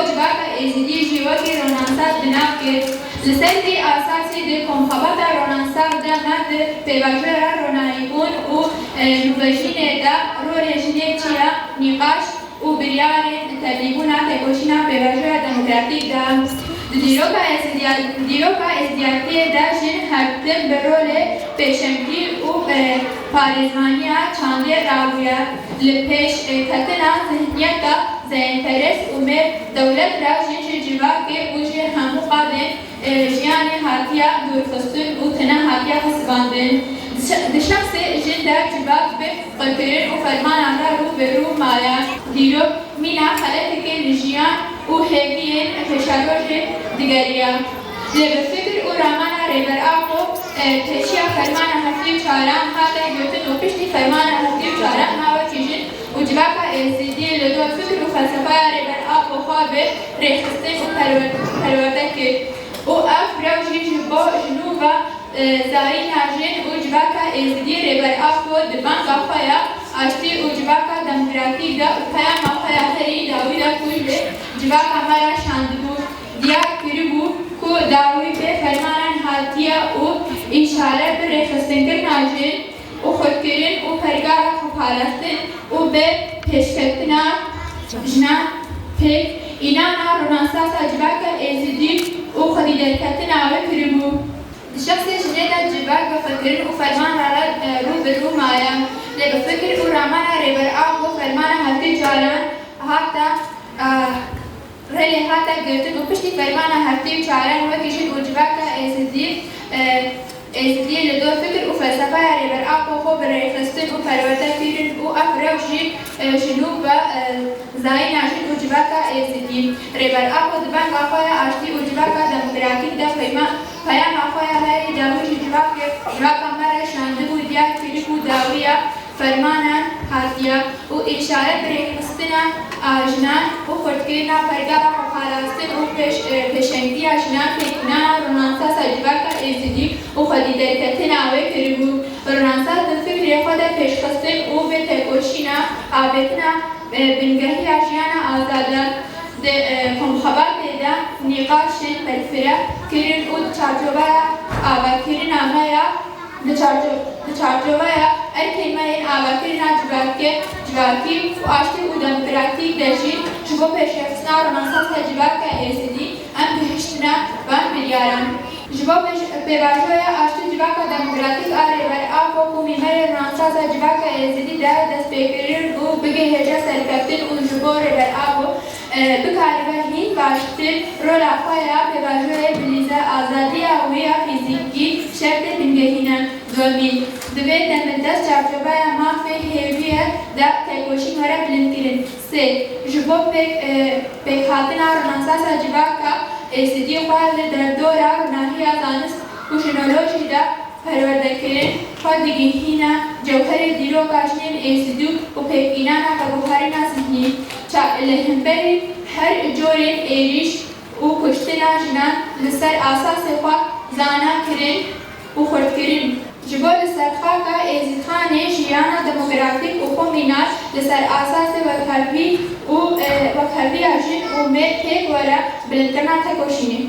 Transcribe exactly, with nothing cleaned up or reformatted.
Civaka Êzidî jî wekî Ronansas bi nav kir. Li ser vî asasî di komxebata Ronansas de me di pêvajoya ronahîbûn û, e, nûvejînê de rolê jinê çi ye, nîqaş û biryarên tevlîbûna tekoşîna pêvajoya demokratîk de. Di dîroka Êzidiya-, dîroka Êzidiyatiyê de jin her tim bi rolê pêşengî û, e, parêzvaniya çandê rabûye. Li pêş, e, ketina zihniyeta zayînperest û mêr dewlet re jin ji civakê û ji hemû qadên, e, jiyanê hatiye dûrxistin û tune hatiye hesibandin. Di şe-, di şexsê jin de civak bi xurtkirin û fermanan re rû bi rû maye. Dîrok mîna xeleteke li jiyan û hêviyên pêşerojê digeriya. Lê bi fikir û ramana Rêber Apo, e, pêşiya fermana heftê û çaran hate girtin û piştî fermana heftê û çaran me wekî jin û civaka Êzidî li dor fikir û felsefeya Rêber Apo xwe bi rêxistin û perwer-, perwerde kir û ev rew jî ji bo ji nû ve, e, zayîna jin û civaka Êzidî. Rêber Apo di banga xwe ya aştî û civaka demokratîk de û peyama xwe ya herî dawî de ku ji civaka me re şandibû, diyar kiribû ku dawî bi fermanan hatiye û îşaret bi rêxistinkirina jin û xurtkirin û pergala xweparastin û bi pêşketina jinan pêk înana Ronansasa civaka Êzidî û xwedî derketina wê kiribû. Di şexsê jinê de civak bi xurtkirin û fermanan re, e, rû bi rû maye. Lê bi fikir û ramana Rêber Apo fermana heftê û çaran hate, e, rê lê hate girtin û piştî fermana heftê û çaran wekî jin û civaka Êzidî, e, Êzidî li dor fikir û felsefeya Rêber Apo xwe bi rêxistin û perwerde kirin û ev rew jî, e, ji nû ve, e, zayîna jin û civaka Êzidî. Rêber Apo di banga xwe ya aştî û civaka demokratîk de peyma-, peyama xwe ya herî dawî ji civakê, civaka me re şandibû, diyar kiribû dawiya fermanan hatiye û îşaret bi rêxistina a jinan û xurtkirina pergala xweparastin û pêş-, e, pêşengtiya jinan pêkînana Ronansasa civaka Êzidî û xwedî derketina wê kiribû. Ronansas bi fikrê xwe de pêşxistin û bi tekoşîna avêtina, e, bingehiya jiyana azad e. Di, e, komxebatê de nîqaşên berfireh kirin û di çarçoveya avakirina me ya, di çarço-, di çarçoveya erkên me yên avakirina civakê, civakî û aştî û demokratîk de jî ji bo pêşxistina Ronansasa civaka Êzidî em gihiştine van biryaran. Ji bo pêş-, pêvajoya aştî civaka demokratîk a Rêber Apo ku mîmarê Ronansasa civaka Êzidî de destpêkirin û bigihêje serkeftin û ji bo Rêber Apo, e, bikaribe hîn baştir rola xwe ya pêvajoyê bilîze, azadiya wî ya fîzîkî şertê bingehîn e. Domîn, di vê demildest çarçoveya mafê hêviyê de tekoşîn were bilindkirin. Sê, ji bo pêk, e, pêkhatina Ronansasa civaka Êzidî xwe li derdora ronahiya zanist û jinolojî de perwerdekirin xwe digihîne cewherê dîroka jinên Êzidî û pêkînana veguherîna zihnî. Ça-, li hemberî her corên êrîş û kuştina jinan li ser asasê xwe zana kirin û xurtkirin. Ji bo li ser xaka Êzîdxanê jiyana demokratîk û xwemînar li ser asasê wekhevî û, e, wekheviya jin û mêr pêk were bilindkirina tekoşînê.